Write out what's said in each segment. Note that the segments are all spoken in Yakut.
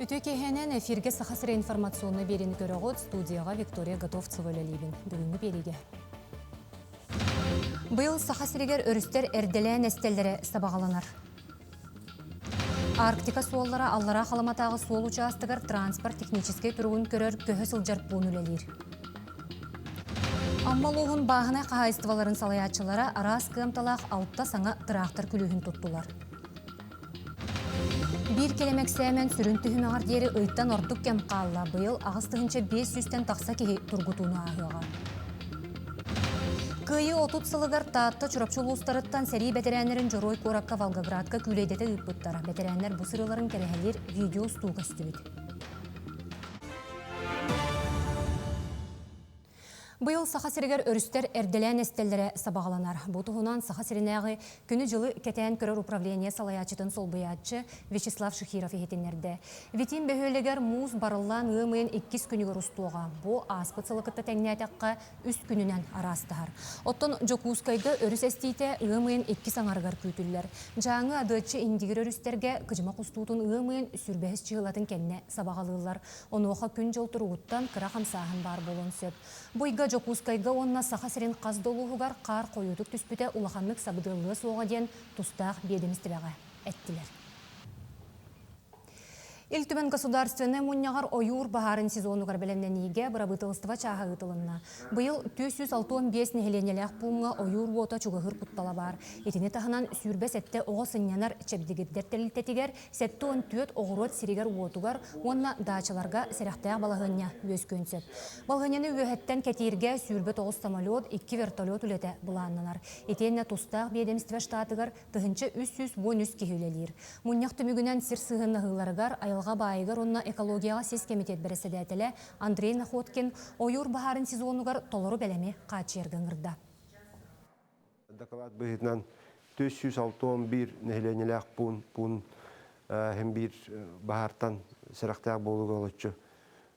Үтүө киэһэнэн эфиргэ Саха сирэ информационнай биэриини көрөҕүт. Студияҕа Виктория Готовцева үлэлиибин. Бүгүҥҥү биэриигэ. Быйыл Саха сиригэр өрүстэр эрдэлээн эстэллэрэ сабаҕаланар. Арктика суоллара Аллараа Халыматааҕы суол учаастагар транспорт техническэй туругун көрөр көһө сылдьар пуун үлэлиир. Амма улууһун бааһынай хаһаайыстыбаларын салайааччылара араас кыамталаах алта саҥа тыраахтар күлүүһүн туттулар. Биир кэлим эксээмэн сүрүн түһүмэҕэр диэри ыйтан ордук кэм хаалла. Быйыл 8500-тэн тахса киһи тургутууну ааһыаҕа. Кыайыы 30 сылыгар Таатта Чурапчы улуустарыттан сэрии бэтэрээннэрин Дьоруой куоракка Волгоградка күүлэйдэтэ ыыппыттара. Бэтэрээннэр бу сырыыларын кэрэһэлиир видео-устуу көстүбүт. Быйыл Саха сиригэр өрүстэр эрдэлээн эстэллэрэ сабаҕаланар. Бу туһунан Саха сиринээҕи күнү-дьылы кэтээн көрөр управление салайааччытын солбуйааччы Вячеслав Шехиров иһитиннэрдэ. Витим бөһүөлэгэр муус барыллаан ыам ыйын иккис күнүгэр устуоҕа. Бу ааспыт сылы кытта тэҥнээтэххэ, үс күнүнэн араастаһар. Оттон Дьокуускайга өрүс эстиитэ ыам ыйын иккис аҥарыгар күүтүллэр. Дьааҥы Адыаччы Индигир өрүстэргэ кыдьымах устуутун ыам ыйын сүрбэһис чыһылатын кэннэ сабаҕалыыллар. Онуоха күн-дьыл туругуттан кыра хамсааһын баар буолуон сөп. Бу ыйга Дьокуускайга уонна Саха сирин хас да улууһугар хаар хойуутук түспүтэ улаханнык сабыдыаллыа суоҕа диэн тустаах биэдэмистибэҕэ эттилэр. Ил Түмэн Государственнай мунньаҕар ойуур баһаарын сезонугар бэлэмнэниигэ бырабыыталыстыба чааһа ыытылынна. Быйыл 465 нэһилиэнньэлээх пууҥҥа ойуур уота чугаһыыр куттала баар. Итини таһынан 27 оҕо сынньанар чэбдигирдэр тэрилтэтигэр 74 оҕуруот сиригэр-уотугар уонна даачаларга сэрэхтээх балаһыанньа үөскүөн сөп. Балаһыанньаны үөһэттэн кэтииргэ 29 самолет, 2 вертолет үлэтэ былааннанар. Итиэннэ тустаах биэдэмистибэ штатыгар 1313 киһи үлэлиир. Мунньах түмүгүнэн сир сыһыаннаһыыларыгар, айылҕа баайыгар уонна экологияҕа сис кэмитиэт бэрэссэдээтэлэ Андрей Находкин ойуур баһаарын сезонугар толору бэлэми хааччыйарга ыҥырда. Дакылаат быһыытынан 461 нэһилиэнньэлээх пуун пуун иһин биир баһаартан сэрэхтээх буолууга олоччу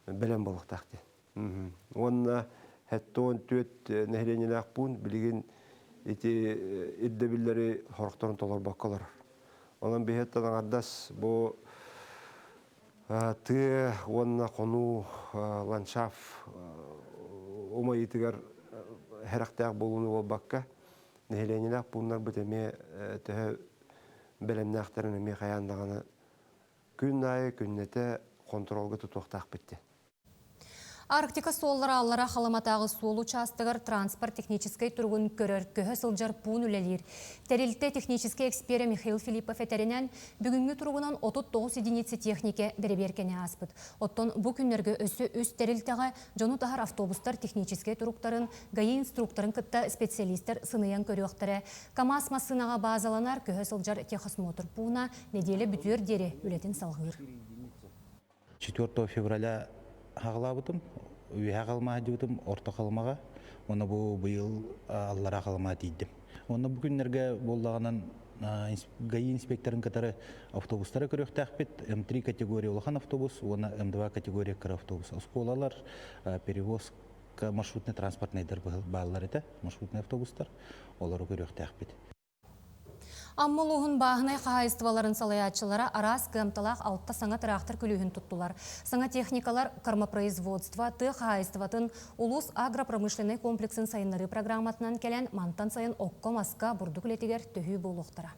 бэлэм буолуохтаах диэн. Уонна 74 нэһилиэнньэлээх пуун билигин ити ирдэбиллэри сорохторун толорбокко олорор. Онон биһиэттэн аҥардас бу тыа уонна хонуу ландшафт умайыытыгар сэрэхтээх буолууну буолбакка, нэһилиэнньэлээх пууннарбыт эмиэ төһө бэлэмнээхтэрин эмиэ хайаан даҕаны күн аайы күннэтэ хонтуруолга тутуохтаахпыт диэн. Арктика суоллара Аллара Халыматааҕы суол учаастагар транспорт техническэй туругун көрөр, көһө сылдьар пуун үлэлиир. Тэрилтэ техническэй эксперэ Михаил Филиппов этэринэн, бүгүҥҥү туругунан 39 единица техникэ бэрэбиэркэни ааспыт. Оттон бу күннэргэ өссө үс тэрилтэҕэ дьону таһар автобустар техническэй туруктарын ГАИ инструкторын кытта специалистар сыныйан көрүөхтэрэ. КАМАЗ массыынаҕа баазаланар көһө сылдьар техосмотр пууна нэдиэлэ бүтүөр диэри үлэтин салҕыыр. 4 февраля хаҕалаабытым, үөһэ халымаҕа сылдьыбытым, орто халымаҕа, уонна бу быйыл аллараа халымаҕа тиийдим. Уонна бу күннэргэ буоллаҕынан ГАИ инспекторын кытары автобустары көрүөхтээхпит. М3 категория улахан автобус уонна М2 категория кыра автобус. Оскуолалар, перевозка маршрутный транспортнайдар бааллар этэ, маршрутный автобустар, олору көрүөхтээхпит. Амма улууһун бааһынай хаһаайыстыбаларын салайааччылара араас кыамталаах алта саҥа тыраахтар күлүүһүн туттулар. Саҥа техникалар кормопроизводство, тыа хаһаайыстыбатын, улуус агропромышленнай комплексын сайыннарыы программатынан кэлэн мантан сайын окко-маска, бурдук үлэтигэр төһүү буолуохтара.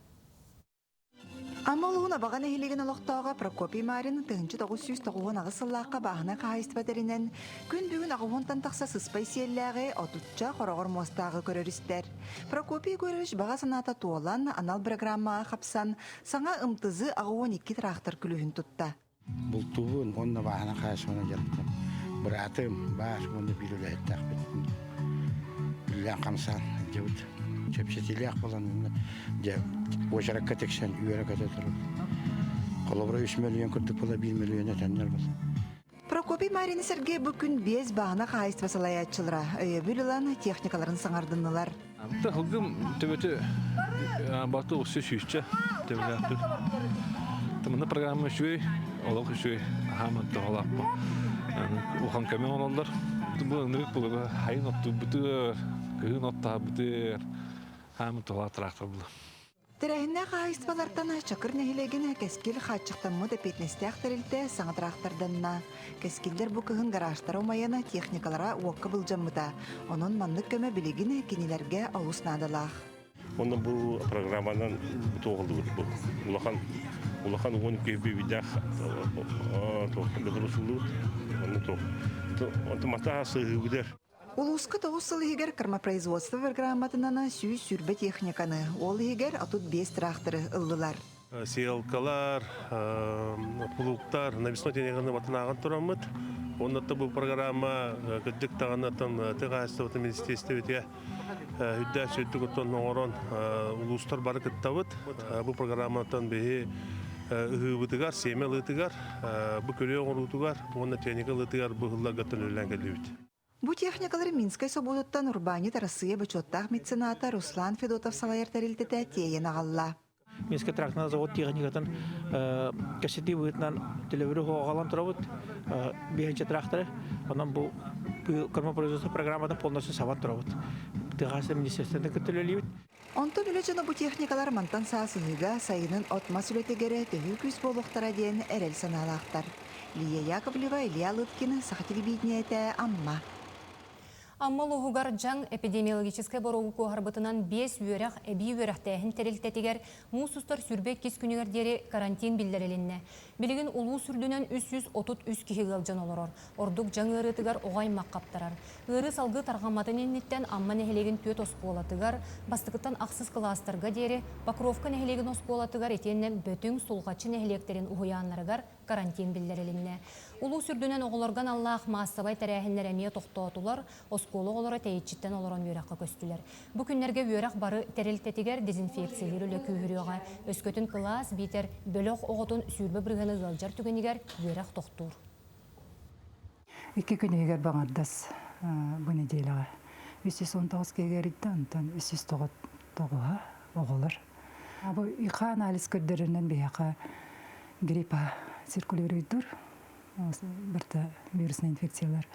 Амма улууһун Абаҕа нэһилиэгин олохтооҕо Прокопий Марин 1998 сыллаахха бааһынай хаһаайыстыба тэринэн, күн бүгүн аҕыһуонтан тахса сыспай сиэллээҕи, отучча хороҕор муостааҕы көрөр-истэр. Прокопий Егорович баҕа санаата туолан, анал бырагырааммаҕа хапсан, саҥа МТЗ 82 тыраахтар күлүүһүн тутта. Бултуубун уонна бааһына хаһаайыстыбанан дьарыктым. Быраатым баар уонна биир үлэһиттээхпит. Үлэлээн-хамсаан сылдьабыт. Чэпчэтиилээх буолан дьэ уочаракка тиксэн үөрэ-көтө турабыт. Холобура үс мөлүйүөн курдук буола биир мөлүйүөн этэннэр буолла. Прокопий Марины Сергей бу күн биэс бааһына хаһаайыстыба салайааччылара өйөбүл ылан техникаларын саҥардыннылар. Тылгым төбөтө баты өссө сүүсчэ төбөлөөхпүт. Тымны программа үчүгэй, олох үчүгэй, хааман тоҕолааппын. Улахан көмө оҥороллор. Бу ынырык булуга хайын оттуурбутугар, кыһын оттаабытыгар хааман тоҕолаах трактор була. Тэрээһиннээх хаһаайыстыбалартан Чакыр нэһилиэгин Кэскил хааччахтаммыт эппиэтинэстээх тэрилтэ саҥа тыраахтарданна. Кэскиллэр бу кыһын гаражтара умайан, техникалара уокка былдьаммыта. Онон маннык көмө билигин кинилэргэ олус наадалаах. Онно бу программанан туоһуллубут бу улахан улахан уон киһи биирдээх бөдөрусуллубут онно туох онто мата сыһыыбыдыр. Улууска тоҕус сыл иһигэр кормопроизводство программатынан 120 техниканы, ол иһигэр 35 тыраахтары ыллылар. Сеялкалар, плугтар, навесной тиэниганы батынааҕын тураммыт. Онно бу программа кырдьык даҕаны тыа хаһаайыстыбатын министиэристибэтигэр үрдээх сүрдүк оттон оҥорон улуустар бары кыттабыт. Бу программаттан биһи ыһыыбытыгар, сиэмэ ылыытыгар, бу күрүө оҥоруутугар уонна техника ылыытыгар бу ыһылларга төлөбүлээн кэллибит. Бу техникалары Минскэй собуотуттан урбаанньыт Арассыыйа бочуоттаах мецената Руслан Федотов салайар тэрилтэтэ тиэйэн аҕалла. Минскэй тракторный завод техникатын кэпсэтии быһыытынан төлөбүрү оҕалан турабыт биэһинчэ тракторы. Онон бу кормопроизводство программатын полностью сабан турабыт. Тыа министерствотын кытта үлэлиибит. Онтон үлэ дьоно бу техникалар мантан саас ыһыыга, сайынын от-мас үлэтигэр төһүү күүс буолуохтара диэн эрэл санаалаахтар. Лия Яковлева, Илья Лыткин, Саха телевидениетэ, Амма. Амма улууһугар дьаҥ эпидемиологическай боруогу куоһарбытынан биэс үөрэх эбии үөрэхтээһин тэрилтэтигэр муус устар 22 күнүгэр диэри карантин биллэрилиннэ. Билигин улуус үрдүнэн 333 киһи ыалдьан олорор. Ордук дьаҥ ыарыытыгар оҕо аймах хаптарар. Ыарыы салгыы тарҕамматын инниттэн Амма нэһилиэгин түөрт оскуолатыгар, бастакыттан ахсыс кылаастарга диэри Покровка нэһилиэгин оскуолатыгар итиэннэ Бөтүҥ, Сулҕаччы нэһилиэктэрин уһуйааннарыгар карантин биллэрилиннэ. Улуус үрдүнэн оҕолорго аналлаах маассабай тэрээһиннэр эмиэ тохтоотулар, оскуола оҕолоро тэйиччиттэн олорон үөрэххэ көстүлэр. Бу күннэргэ үөрэх бары тэрилтэтигэр дезинфекциялыыр үлэ күүһүрүөҕэ. Өскөтүн кылаас биитэр бөлөх оҕотун 20 бырыһыана ыалдьар түгэнигэр үөрэх тохтуур. Икки күн иһигэр баҥардас бу нэдиэлэҕэ 319 киһигэ эрийдэ, онтон 309 оҕолор. Бу ИХ анализ көрдөрөрүнэн биһиэхэ гриппа циркулируйдуур, барыта вируснай инфекциялар.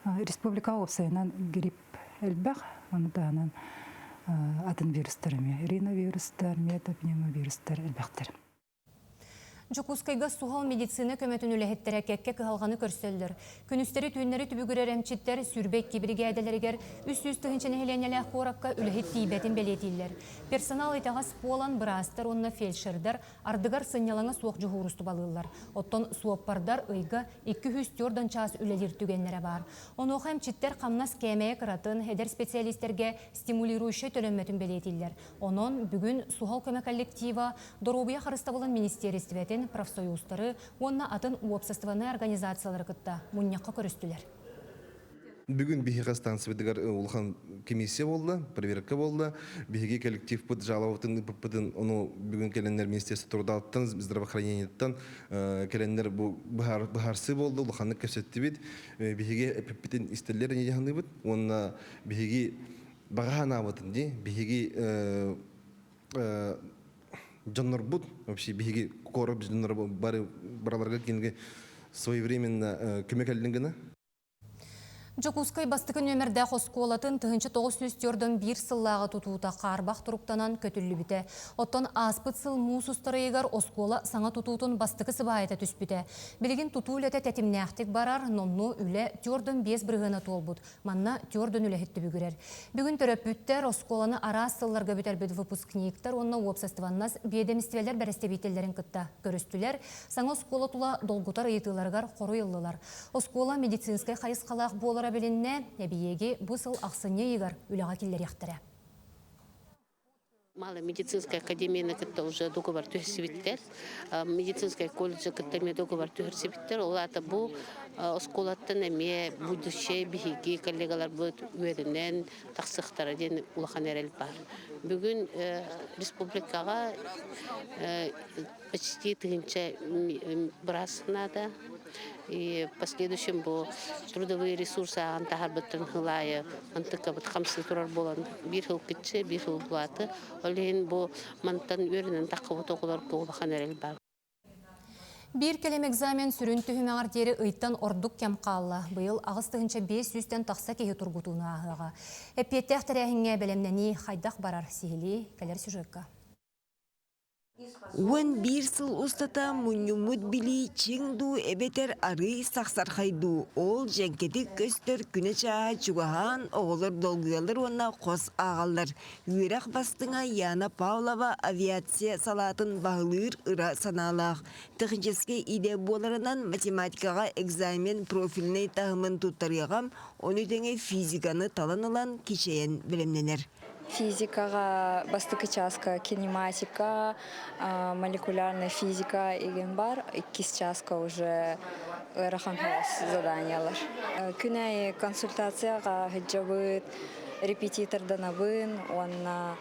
Республика уопсайынан грипп элбэх, ону таһынан атын вирустар эмиэ, риновирустар, метапневмовирустар элбэхтэр. Дьокуускайга суһал медицина көмөтүн үлэһиттэрэ кэккэ кыһалҕаны көрсөллөр. Күнүстэри түүннэри түбүгүрэр эмчиттэр 22 биригээдэлэригэр 300 тыһыынча нэһилиэнньэлээх куоракка үлэһит тиийбэтин бэлиэтииллэр. Персонал итэҕэс буолан быраастар уонна фельдшердэр ардыгар сынньалаҥа суох дьуһуурустубалыыллар. Оттон суоппардар ыйга 204 чаас үлэлиир түгэннэрэ баар. Онуоха эмчиттэр хамнас кээмэйэ кыратын, эдэр специалистэргэ стимулирующай төлөммөтүн бэлиэтииллэр. Онон бүгүн суһал көмө коллектива Доруобуйа харыстабылын министиэристибэтин, профсоюзтары уонна атын уопсастыбаннай организациялары кытта мунньахха көрүстүлэр. Бүгүн биһиэхэ станциябытыгар улахан комиссия буолла, проверка буолла. Биһиги коллективпыт жалобатын ыыппыппытын, ону бүгүн кэлэннэр Министерство трудаттан, здравоохранениеттан кэлэннэр бу быһаарсыы буолла, улаханнык кэпсэттибит. Биһиги эппиппитин истэллэр ини дьаһаныыбыт. Уонна биһиги баҕа санаабытын дии, биһиги дьоннорбут, вообще биһиги куорат дьонноро бары бараларга кинигэ своевременно көмө кэллин гына. Дьокуускай бастакы нүөмэрдээх оскуолатын 1941 сыллааҕы тутуута хаарбах туруктанан көтүллүбүтэ. Оттон ааспыт сыл муус устар ыйыгар оскуола саҥа тутуутун бастакы сыбаайата түспүтэ. Билигин тутуу үлэтэ тэтимнээхтик барар, номнуо үлэ 45 бырыһыана туолбут. Манна түөрт үлэһит түбүгүрэр. Бүгүн төрөппүттэр оскуоланы араас сылларга бүтэрбит выпускниктар уонна уопсастыбаннас биэдэмистибэлэр бэрэстэбиитэллэрин кытта көрүстүлэр. Саҥа оскуола тула долгутар ыйытыыларыгар хоруй ыллылар. Оскуола медицинскэй хайысхалаах буолара билиннэ, эбийиэги бу сыл ахсынньы ыйыгар үлэҕэ киллэриэхтэрэ. Малая медицинская академияны кытта уже договор түһэрсибиттэр. Медицинскай колледжы кытта эмиэ договор түһэрсибиттэр. Ол аата бу оскуолаттан эмиэ будущее биһиги коллегаларбыт үөрэнэн тахсыахтара диэн улахан эрэл баар. Бүгүн республикаҕа почти тыһыынча быраас наада. И в последующем бу трудовые ресурсы ааҕан таһаарбыттарын сыл аайы мантыккабыт хамсыы турар буолан биир сыл кыччы, биир сыл улааты. Ол иһин бу мантан үөрэнэн таххыбыт оҕолорго улахан эрэл баар. Биир кэлим экзамен сүрүн түһүмэҕэр диэри ыйтан ордук кэм хаалла. Быйыл 8500-тэн тахса киһи тургутууну ааһыаҕа. Эппиэттээх тэрээһиҥҥэ бэлэмнэнии хайдах барар сиһилии кэлэр сюжекка. 11 сыл устата мунньуммут билии чиҥ дуу эбэтэр арыый сахсархай дуу, ол дьэҥкэтик көстөр күнэ-чааһа чугаһаан оҕолор долгуйаллар уонна хос ааҕаллар. Үөрэх бастыҥа Яна Павлова авиация салаатын баһылыыр ыра санаалаах. Техническэй идэ буоларынан математикаҕа экзамен профильнай таһымын туттарыаҕам, ону тэҥэ физиканы талан ылан кичэйэн бэлэмнэнэр. Физикаҕа бастакы чааска кинематика, молекулярная физика игин бар. Иккис чааска уже ыарахан заданиялар. Күн аайы консультацияҕа сылдьабыт, репетиторданабын уонна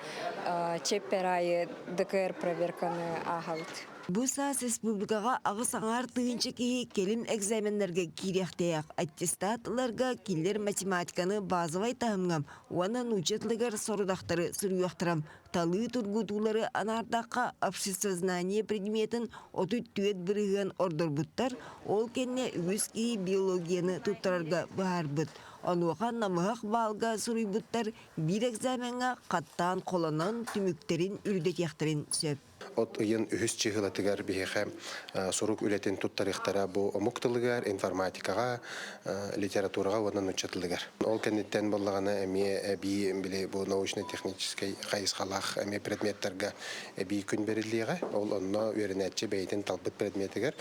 чеппер аайы ДКР проверканы ааһабыт. Бу саас республикаҕа аҕыс аҥаар тыһыынча киһи кэлим экзаменнарга киириэхтээх. Аттестат ыларга кинилэр математиканы базовай таһымҥа уонна нуучча тылыгар сорудахтары суруйуохтара. Талыы тургутуулары анаардахха обществознание предметин 34% ордорбуттар, ол кэннэ үгүс киһи биологияны туттарарга быһаарбыт. Онуоха намыһах баалга суруйбуттар биир экзамеҥҥа хаттаан холонон түмүктэрин үрдэтиэхтэрин сөп. От ыйын үһүс чыһылатыгар биһиэхэ сурук үлэтин туттарыахтара бу омук тылыгар, информатикаҕа, литератураҕа уонна нуучча тылыгар. Ол кэнниттэн буоллаҕына эмиэ эбии били бу научно-техническэй хайысхалаах эмиэ предметтарга эбии күн бэриллиэҕэ. Ол онно үөрэнээччи бэйэтин талбыт предметигэр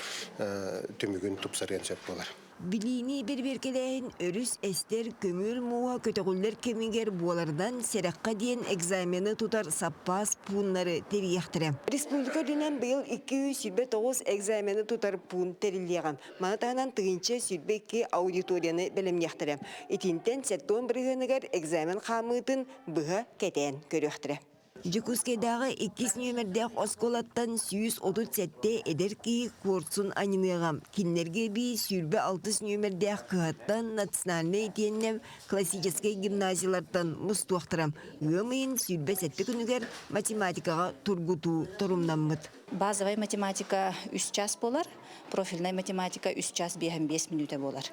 түмүгүн тупсарыан сөп буолар. Билиини бэрэбиэркэлээһин өрүс эстэр көмүөл мууһа көтөҕүллэр кэмигэр буоларынан сэрэххэ диэн экзамены тутар саппаас пууннары тэрийиэхтэрэ. Республика үрдүнэн быйыл 229 экзамены тутар пуун тэриллиэҕэ. Маны таһынан 1022 аудиторияны бэлэмниэхтэрэ. Итинтэн 70 бырыһыаныгар экзамен хаамыытын быһа кэтээн көрүөхтэрэ. Дьокуускайдааҕы иккис нүөмэрдээх оскуолаттан 137 эдэр киһи куорсун аньыныаҕа. Кинилэргэ эбии 26 нүөмэрдээх кыһаттан национальнай итиэннэ классическай гимназиялартан мустуохтара. Ыам ыйын 27 күнүгэр математикаҕа тургутуу торумнаммыт. Базовай математика үс час буолар, профильнай математика үс час биэһэн биэс мүнүүтэ буолар.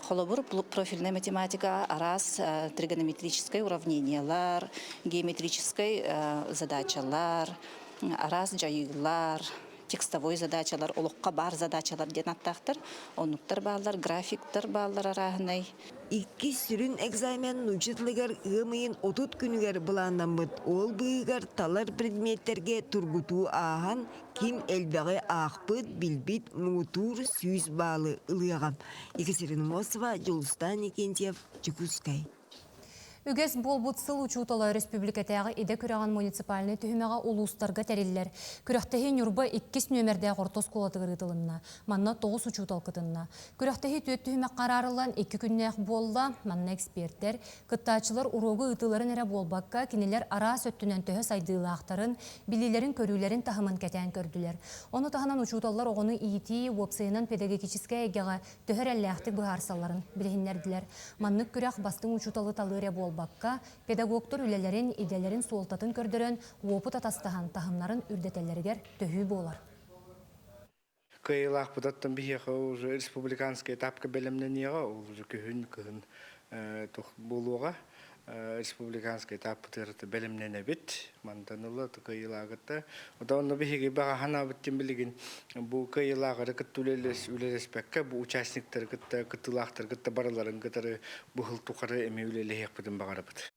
Холобур, профильнай математика араас тригонометрическай уравнениелар, геометрическай задачалар, араас дьайыылар, текстовой задачалар, олоххо баар задачалар диэн аттаахтар. Оннуктар бааллар, графиктар бааллар арааһынай. Иккис сүрүн экзамен нуучча тылыгар ыам ыйын 30 күнүгэр былааннаммыт. Ол быыһыгар талар предметтэргэ тургутуу ааһан, ким элбэҕи аахпыт, билбит муҥутуур 100 баалы ылыаҕа. Екатерина Мосова, Дьулустаан Никентьев, Дьокуускай. Үгэс буолбут сыл учуутала өрөспүүбүлүкэтээҕи идэ күрэҕин муниципальнай түһүмэҕэ улуустарга тэриллэр. Күрэхтэһии Ньурба иккис нүөмэрдээх орто оскуолатыгар ыытылынна. Манна тоҕус учуутал кытынна. Күрэхтэһии түөрт түһүмэххэ араарыллан икки күннээх буолла. Манна экспертэр, кыттааччылар уруогу ыытыыларын эрэ буолбакка, кинилэр араас өттүнэн төһө сайдыылаахтарын, билиилэрин-көрүүлэрин таһымын кэтээн көрдүлэр. Ону таһынан учууталлар оҕону иитии, уопсайынан педагогическай эйгэҕэ төһө эрэллээхтик быһаарсалларын билиһиннэрдилэр. Маннык күрэх бастыҥ учууталы талыы эрэ буолбакка, педагогтар үлэлэрин, идэлэрин суолтатын көрдөрөн, уопут атастаһан, таһымнарын үрдэтэллэригэр төһүү буолар. Кыайыылаахпытыттан биһиэхэ уже республиканскай этапка бэлэмнэниэҕэ, ол уже күһүн, кыһын буолуоҕа. Республиканскай этаппытыгар бэлэмнэнэбит. Мантан ыла кыайыылаагытта. Ота онно биһиги баҕа санаабыт дьин билигин бу кыайыылааҕары кытта үлэлэспэккэ, бу участниктары кытта, кыттыылаахтары кытта барыларын кытары бу сыл тухары эмиэ үлэлэһиэхпитин баҕарабыт.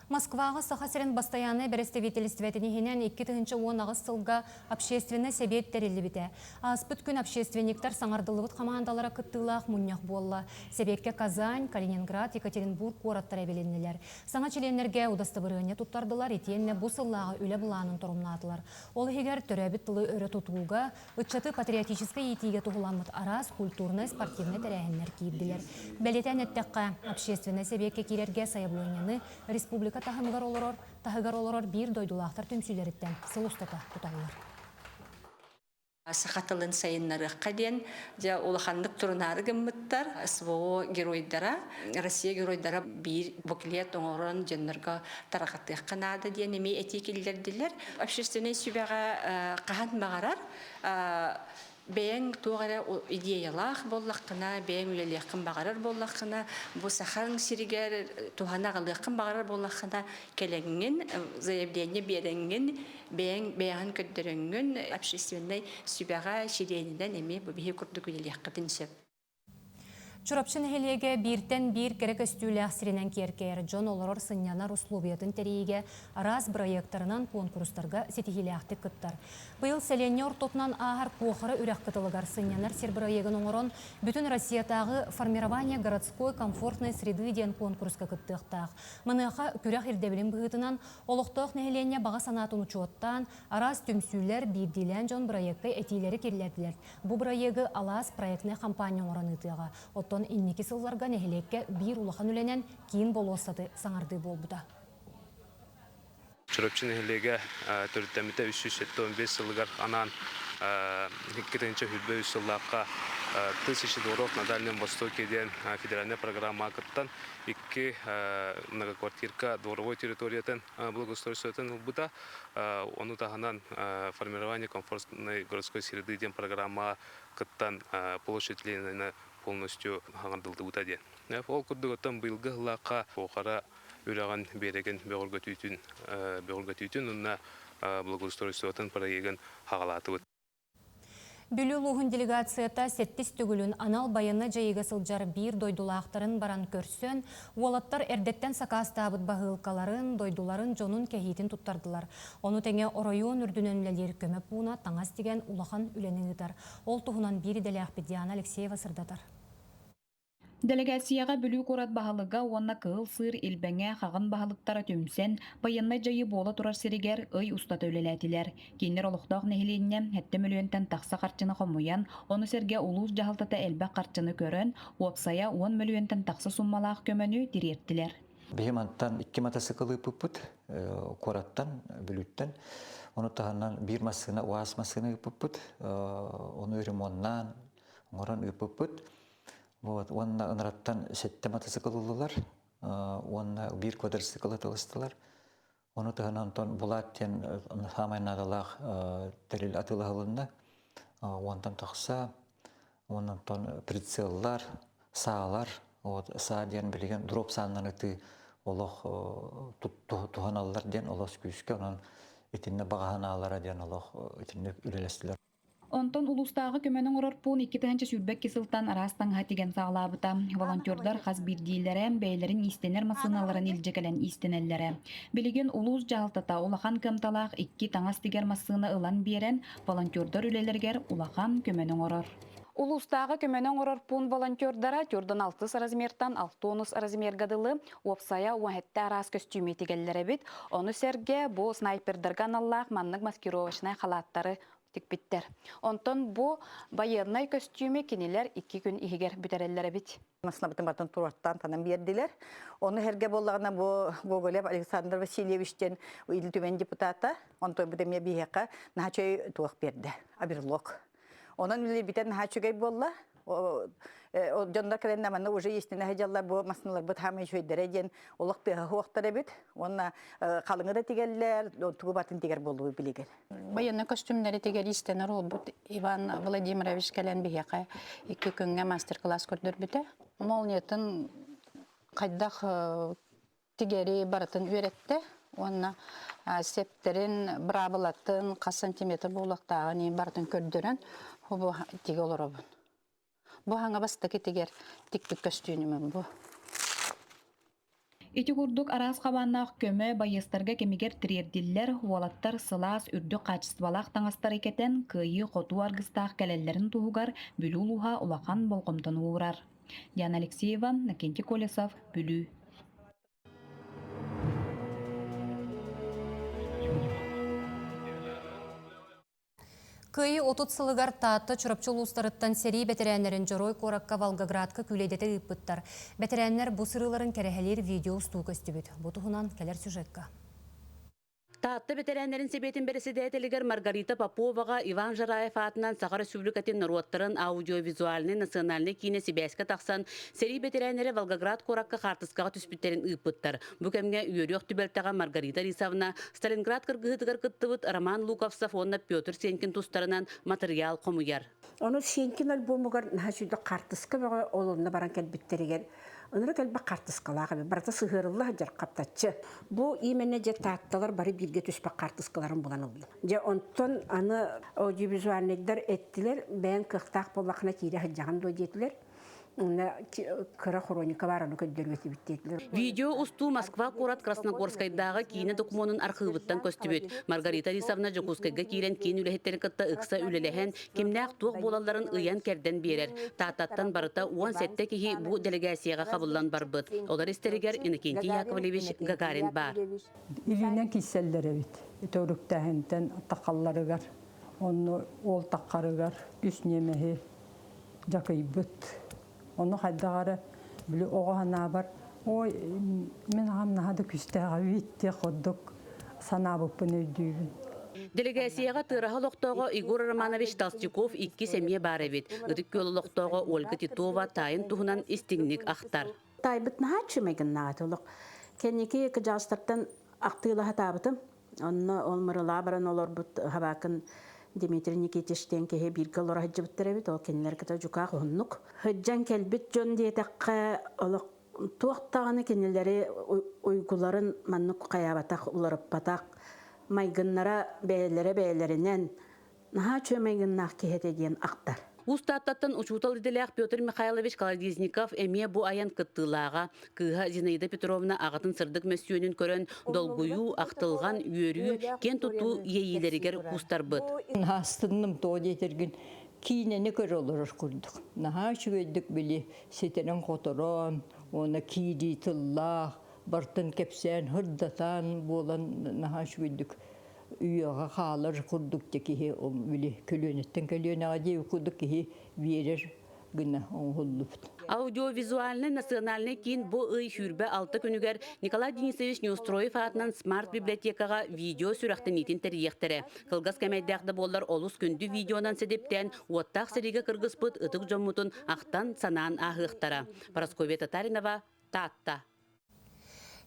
Москваҕа Саха сирин бастайааннай бэрэстэбиитэлистибэтин иһинэн 2018 сылга общественнай сэбиэт тэриллибитэ. Ааспыт күн общественниктар саҥардыллыбыт хамаандалара кыттыылаах мунньах буолла. Сэбиэккэ Казань, Калининград, Екатеринбург куораттара эбилиннилэр. Саҥа чилиэннэргэ удастабырыанньа туттардылар итиэннэ бу сыллааҕы үлэ былаанын торумнаатылар. Ол иһигэр төрөөбүт тылы өрө тутууга, ыччаты патриотическай иитиигэ туһуламмыт араас культурнай, спортивнай тэрээһиннэр киирдилэр. Бэлиэтээн эттэххэ, общественнай сэбиэккэ киирэргэ сайабылыанньаны республика таһымыгар олорор, таһыгар олорор биир дойдулаахтар түмсүүлэриттэн сыл устата туталлар. Саха тылын сайыннарыахха диэн дьэ улаханнык турунаары гыммыттар. СВО геройдара, Россия геройдара биир буклет оҥорон дьоннорго тарҕатыахха наада диэн эмиэ этии киллэрдилэр. Общественнай сүбэҕэ хаһан баҕарар Бэйэҥ туох эрэ идеялаах буоллаххына, бэйэҥ үлэлиэххин баҕарар буоллаххына, бу сахаҥ сиригэр туһана аҕалыаххын баҕарар буоллаххына, кэлэҥҥин, заявление биэрэҥҥин, бэйэҥ бэйэҕин көрдөрөҥҥүн общественнай сүбэҕэ чилиэнинэн эмиэ бу биһи курдук үлэлиэххитин сөп. Чурапчы нэһилиэгэ бииртэн биир кэрэ көстүүлээх сиринэн киэркэйэр дьон олорор сынньанар услуобуйатын тэрийиигэ араас бырайыактарынан куонкурустарга ситиһиилээхтик кыттар. Быйыл сэлиэнньэ ортотунан ааһар Куохара үрэх кытылыгар сынньанар сир бырайыагын оҥорон, Бүтүн Россиятааҕы «Формирование городской комфортной среды» диэн куонкуруска кыттыахтаах. Маныаха күрэх ирдэбилин быһыытынан, олохтоох нэһилиэнньэ баҕа санаатын учуоттаан, араас түмсүүлэр, биирдиилээн дьон бырайыакка этиилэри киллэрдилэр. Бу бырайыагы Алаас проектнай хампаанньа оҥорон ыытыаҕа. Оттон инники сылларга нэһилиэккэ биир улахан үлэнэн киин болуоссаты саҥардыы буолбута. Чурапчы нэһилиэгэ төрүттэммитэ 375 сылыгар анаан 2023 сыллаахха «Тысячи дворов на Дальнем Востоке» диэн федеральнай программаҕа кыттан икки многоквартирка дворовой территориятын благоустройствотын ылбыта. Ону таһынан формирование комфортной городской среды диэн программаҕа кыттан площадь Ленина полностью хаҥардыллыбыта диэн. Ол курдук оттон быйылгы сыллаахха Куохара үрэҕин биэрэгин бөҕөргөтүүтүн бөҕөргөтүүтүн уонна благоустройствотын проегын хаҕалаатыбыт. Бүлүү улууһун делегацията сэттис төгүлүн анал байыаннай дьайыыга сылдьар биир дойдулаахтарын баран көрсөн, уолаттар эрдэттэн сакаастаабыт баһыылкаларын, дойдуларын дьонун кэһиитин туттардылар. Ону тэҥэ оройуон үрдүнэн үлэлиир көмө пууна таҥас тигэн улахан үлэни ыытар. Ол туһунан биир идэлээхпит Диана Алексеева сырдатар. Дэлэгээссийэҕэ Бүлүү куорат баһылыга уонна Кыһыл Сыыр, Илбэҥэ, Хаҕын баһылыктара түмсэн, байыаннай дьайыы буола турар сиригэр ый устата үлэлээтилэр. Кинилэр олохтоох нэһилиэнньэ сэттэ мөлүйүөнтэн тахса харчыны хомуйан, ону сэргэ улуус дьаһалтата элбэх харчыны көрөн, уопсайа 10 мөлүйүөнтэн тахса суммалаах көмөнү тириэртилэр. Биһи мантан икки матасыкыл ыыппыппыт куораттан, Бүлүүттэн. Ону таһынан биир массыына, УАЗ массыына ыыппыппыт. Ону ремоннаан, оҥорон ыыппыппыт. Вот, уонна ыныраттан сэттэ мотоцикл ыллылар уонна биир квадроцикл атыластылар. Ону таһынан онтон Булат диэн саамай наадалаах тэрил атыылаһылынна. Уонтан тахса, уонна онтон прицеллар, саалар, вот саа диэн билигин дроп сааннан ытыы олох туһаналлар диэн олох күүскэ онон итиннэ баҕаһынаалара диэн олох итинник үлэлэстилэр. Онтон улуустааҕы көмөнү оҥорор пуун 2022 сылтан араас таҥаһа тигэн саҕалаабыта. Волонтердар хас биирдиилэрэ бэйэлэрин иистэнэр массыыналарын илдьэ кэлэн иистэнэллэрэ. Билигин улуус дьаһалтата улахан кыамталаах икки таҥас тигэр массыына ылан биэрэн, волонтердар үлэлэригэр улахан көмөнү оҥорор. Улуустааҕы көмөнү оҥорор пуун волонтердара тюрдан алтыс размертан алтонус размерга дылы уопсайа уон араас көстүүмү тигэллэр эбит. Ону сэргэ бу снайпердарга аналлаах маннык маскировочнай халааттары тикпиттэр. Онтон бу байыаннай көстүүмү кинилэр икки күн иһигэр бүтэрэллэр эбит. Маснабытын батын туруорттаан танан биэрдилэр. Ону эргэ буоллаҕына бу Гоголев Александр Васильевич диэн Ил Түмэн депутата, онтон бу эмиэ биһиэхэ наһаа үчүгэй туох биэрдэ, оверлок. Онон үлэлиирбитэ наһаа үчүгэй буолла. Дьоннор кэлэннэ манна уже истинэ сылдьаллар бу массыыналарбыт хаамай үчүгэйдэрэ диэн олох тыаһа суохтар эбит. Уонна халыҥы да тигэллэр, тугу батын тигэр буоллубут билигин. Байыаннай көстүүмнэри тигэр иистэнэр уолбут Иван Владимирович кэлэн биһиэхэ икки күҥҥэ мастер-класс көрдөрбүтэ. Молниятын хайдах тигэри барытын үөрэттэ уонна септэрин, быраабылатын, хас сантиметр буолуохтааҕын барытын көрдөрөн бу тигэ олоробун. Бу хаҥа бастакы тигэр тикпит көстүүнүмүн бу. Ити курдук араас хабааннаах көмө байыастарга кэмигэр тириэрдиллэр, уолаттар сылаас, үрдүк хаачыстыбалаах таҥастары кэтэн, кыайыы-хотуу аргыстаах кэлэллэрин туһугар Бүлүү улууһа улахан болҕомтону уурар. Диана Алексеева, Накентий Колесов, Бүлүү. Кыайыы 30 сылыгар Таатта Чурапчы улуустарыттан сэрии бэтэрээннэрин Дьоруой куоракка Волгоградка күүлэйдэтэ ыыппыттар. Бэтэрээннэр бу сырыыларын кэрэһэлиир видео устуу көстүбүт. Бу туһунан кэлэр сюжекка. Таатта бэтэрээннэрин сэбиэтин бэрэссэдээтэлигэр Маргарита Поповаҕа Иван Жараев аатынан Саха Республикатын норуоттарын аудиовизуальнай национальнай киинэ сибээскэ тахсан, сэрии бэтэрээннэрэ Волгоград куоракка хаартыскаҕа түспүттэрин ыыппыттар. Бу кэмҥэ үөрүөх түбэлтэҕэ Маргарита Рисовна Сталинград кыргыһыытыгар кыттыбыт Роман Луковцев уонна Петр Сенькин тустарынан матырыйаал хомуйар. Ону Сенькин альбомугар наһаа сүүрдэх хаартыска бөҕө ол онно баран кэлбиттэригэр ынырык элбэх хаартыскалаах эбит. Барыта сыһыарылла сылдьар хаптаччы. Бу именно дьэ таатталар бары бииргэ түспэх хаартыскаларын булан ыллым. Дьэ онтон аны аудиовизуальнайдар эттилэр, бэйэҥ кыахтаах буоллаххына киирэ сылдьаҕын дуо диэтилэр. Кыра хроника баар ону көрдөрүө этибит диэтилэр. Видео устуу Москва куорат Красногорскайдааҕы киинэ докумуонун архыыбыттан көстүбүт. Маргарита Рисовна Дьокуускайга киирэн киин үлэһиттэрин кытта ыкса үлэлэһэн, кимнээх туох буолалларын ыйан-кэрдэн биэрэр. Тааттаттан барыта 17 киһи бу дэлэгээссийэҕэ хабыллан барбыт. Олор истэригэр Иннокентий Яковлевич Гагарин баар. Илиинэн киирсэллэр эбит. Иторуктээһинтэн тахалларыгар, онно уол таххарыгар үс ньиэмэһи дьакыйбыт. Ону хайдах эрэ били оҕо санаабар ой мин аҕам наһаа да күүстээх эбит диэх курдук санаабыппын өйдүүбүн. Дэлэгээссийэҕэ Тыараһа олохтооҕо Егор Романович Толстяков иккис эмиэ баар эбит. Ытык Күөл олохтооҕо Ольга Титова таайын туһунан истиҥник ахтар. Таайбыт наһаа үчүгэй олох. Кэнники кыдьаҕастартан ахтыылаһатаабытым. Онно ол Мырылаа баран олорбут хабаакын Дмитрий Никитич диэн киһи бииргэ олоро сылдьыбыттар эбит. Ол кинилэр кытта дьукаах уһуннук. Сылдьан кэлбит дьон диэтэххэ, олох туох даҕаны кинилэри уйгуларын маннык хайаабатах, уларыппатах майгыннара бэйэлэрэ бэйэлэринэн наһаа үчүгэй майгыннаах киһи этэ диэн ахтар. Уус Тааттаттан учуутал идэлээх Петр Михайлович Колодезников эмиэ бу айан кыттыылааҕа. Кыыһа Зинаида Петровна аҕатын сырдык мөссүөнүн көрөн долгуйуу, ахтылҕан, үөрүү, киэн тутуу иэйиилэригэр куустарбыт. Астынным тоҕо диэтэргин киинэни көрө олорор курдук. Наһаа үчүгэйдик били ситэрэн-хоторон, уонна киирии тыллаах, бартын кэпсээн, һырдатан буолан наһаа үчүгэйдик үйэҕэ хаалар курдук да киһи били көлүөнэттэн көлүөнэҕэ диэби курдук киһи биэрэр гына оҥоһуллубут. Аудиовизуальнай национальнай киин бу ый 26 күнүгэр Николай Денисович Неустроев аатынан смарт-библиотекаҕа видео сүрэхтэниитин тэрийиэхтэрэ. Кылгас кэмэйдээх да буоллар олус күндү видеонан сэдиптээн уоттаах сэриигэ кыргыспыт ытык дьоммутун ахтан-санаан ааһыахтара. Парасковья Татаринова, Таатта.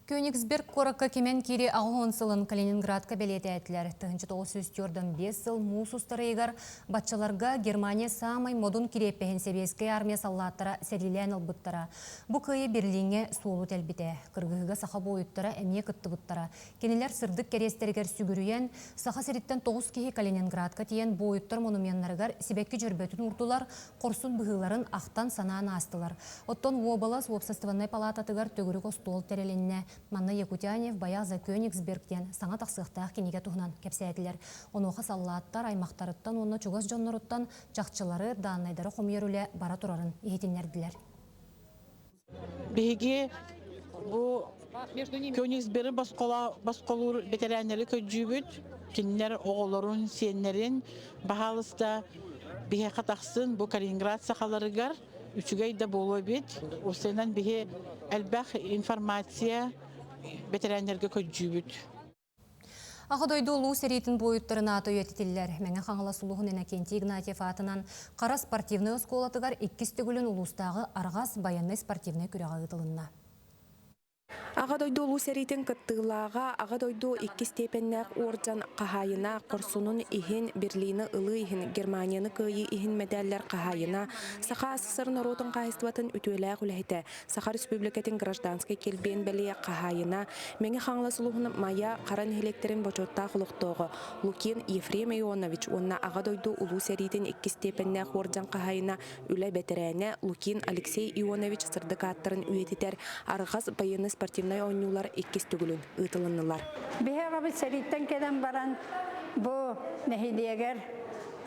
Кёнигсберг куоракка кимэн киири 80 сылын Калининградка бэлиэтээтилэр. 1945 сыл муус устарыйыгар баччаларга Германия саамай модун кириэппэһин сэбиэскэй армия саллааттара сэриилээн ылбыттара. Бу кыайы Берлиҥҥэ суолу тэлбитэ. Кыргыһыыга саха буойуттара эмиэ кыттыбыттара. Кинилэр сырдык кэриэстэригэр сүгүрүйэн, Саха сириттэн тоҕус киһи Калининградка тиийэн буойуттар монуменнарыгар сибэкки дьөрбөтүн уурдулар, хорсун быһыыларын ахтан-санаан аастылар. Оттон уобалас уопсастыбаннай палаататыгар төгүрүк остуол тэрилиннэ. Манна Якутяне в боях за Кёнигсберг диэн саҥа тахсыахтаах кинигэ туһунан кэпсээтилэр. Онуоха саллааттар аймахтарыттан уонна чугас дьонноруттан чахчылары, дааннайдары хомуйар үлэ бара турарын иһитиннэрдилэр. Биһиги бу Кёнигсберы босхолуур бэтэрээннэри көрдүүбүт. Кинилэр оҕолорун, сиэннэрин баһаалыста биһиэхэ тахсын бу Калининград сахаларыгар үчүгэй да буолуо эбит. Уопсайынан биһи элбэх информация бэтэрээннэргэ көрдүүбүт. Аҕа дойду Улуу сэриитин буойуттарын аата үйэтитиллэр. Мэҥэ Хаҥалас улууһун Иннокентий Игнатьев аатынан Хара спортивнай оскуолатыгар иккис төгүлүн улуустааҕы Арҕас байыаннай-спортивнай күрэҕэ ыытылынна. Аҕа дойду Улуу сэриитин кыттыылааҕа, Аҕа дойду иккис степеннээх уордьан хаһаайына, хорсунун иһин, Берлины ылыы иһин, Германияны кыайыы иһин мэдээллэр хаһаайына, Саха АССР норуотун хаһаайыстыбатын үтүөлээх үлэһитэ, Саха Республикатын гражданскай килбиэн бэлиэ хаһаайына, Мэҥэ Хаҥалас улууһун Майа Хара нэһилиэктэрин бочуоттаах олохтооҕо Лукин Ефрем Ионович уонна Аҕа дойду Улуу сэриитин иккис степеннээх уордьан хаһаайына, үлэ бэтэрээнэ Лукин Алексей Ионович сырдык ааттарын үйэтитэр Арҕас байыаннай-спортивнай оонньуулар иккис төгүлүн ыытылыннылар. Биһи аҕабыт сэрииттэн кэлэн баран бу нэһилиэгэр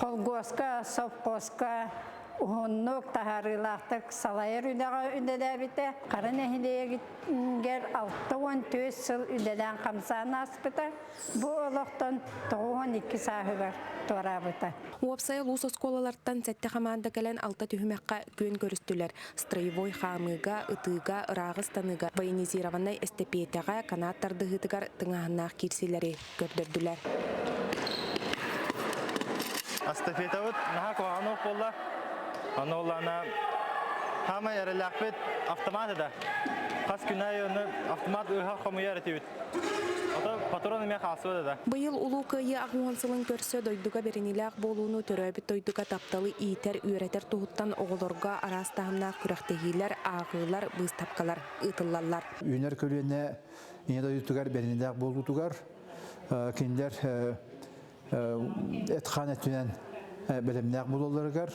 колгуоска, совхозка. Уһуннук, таһаарыылаахтык салайар үлэҕэ үлэлээбитэ. Хара нэһилиэгэр 64 сыл үлэлээн-хамсаан ааспыта. Бу олохтон 92 сааһыгар туораабыта. Уопсай улуус оскуолалартан сэттэ хамаанда кэлэн алта түһүмэххэ күөн көрүстүлэр. Строевой хаамыыга, ытыыга, ырааҕы ыстаныыга, военизированнай эстэпиэтэҕэ, канат тардыһыытыгар тыҥааһыннаах киирсиилэри көрдөрдүлэр. Эстафетабыт наһаа куһаҕан уох буолла. Ону олаана хаамай эрэлээхпит автомат да. Хас күн аайы ону автомат ыһа хомуйар этибит. Ото патрон эмиэ хаалсыбат да. Быйыл Улуу Кыайыы 80 сылын көрсө дойдуга бэриниилээх буолууну төрөөбүт дойдуга тапталы иитэр, үөрэтэр туһуттан оҕолорго араас таһымнаах күрэхтэһиилэр, ааҕыылар, быыстапкалар ыытыллаллар. Үүнэр көлүөнэ Ийэ дойдутугар бэриниилээх буолуутугар кинилэр эт-хаан өттүнэн бэлэмнээх буолалларыгар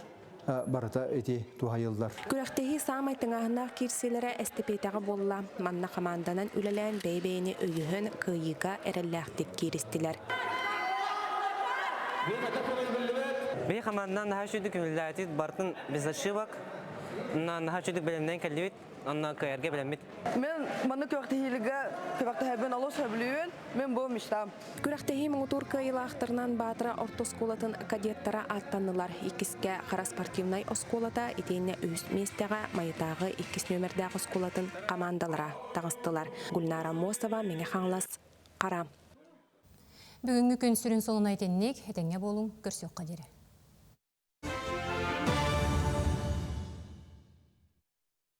барыта ити туһайыллар. Күрэхтэһии саамай тыҥааһыннаах киирсиилэрэ эстэпиэтэҕэ буолла. Манна хамаанданан үлэлээн бэйэ-бэйэни өйөһөн кыайыыга эрэллээхтик кииристилэр. Биһи хамаанданан наһаа үчүгдүк үлэлээтибит, барытын без ошибок. Наһаа үчүгдүк бэлэмнээн кэллибит. Онно кыайарга бэлэммит. Мен манна күрэхтэһиилэргэ күрэхтэһэрбин олус сөбүлүүбүн. Мин бу мечтам. Күрэхтэһии муҥутуур кыайыылаахтарынан Баатара орто оскуолатын кадеттара ааттаннылар. Иккискэ Хара спортивнай оскуолата итиэннэ үһүс миэстэҕэ Майатааҕы иккис нүөмэрдээх оскуолатын хамаандалара таҕыстылар. Гульнара Аммосова, Мэҥэ Хаҥалас, Хара. Бүгүҥҥү күн сүрүн солуна итинник, этэҥҥэ буолуҥ, көрсүөххэ диэри.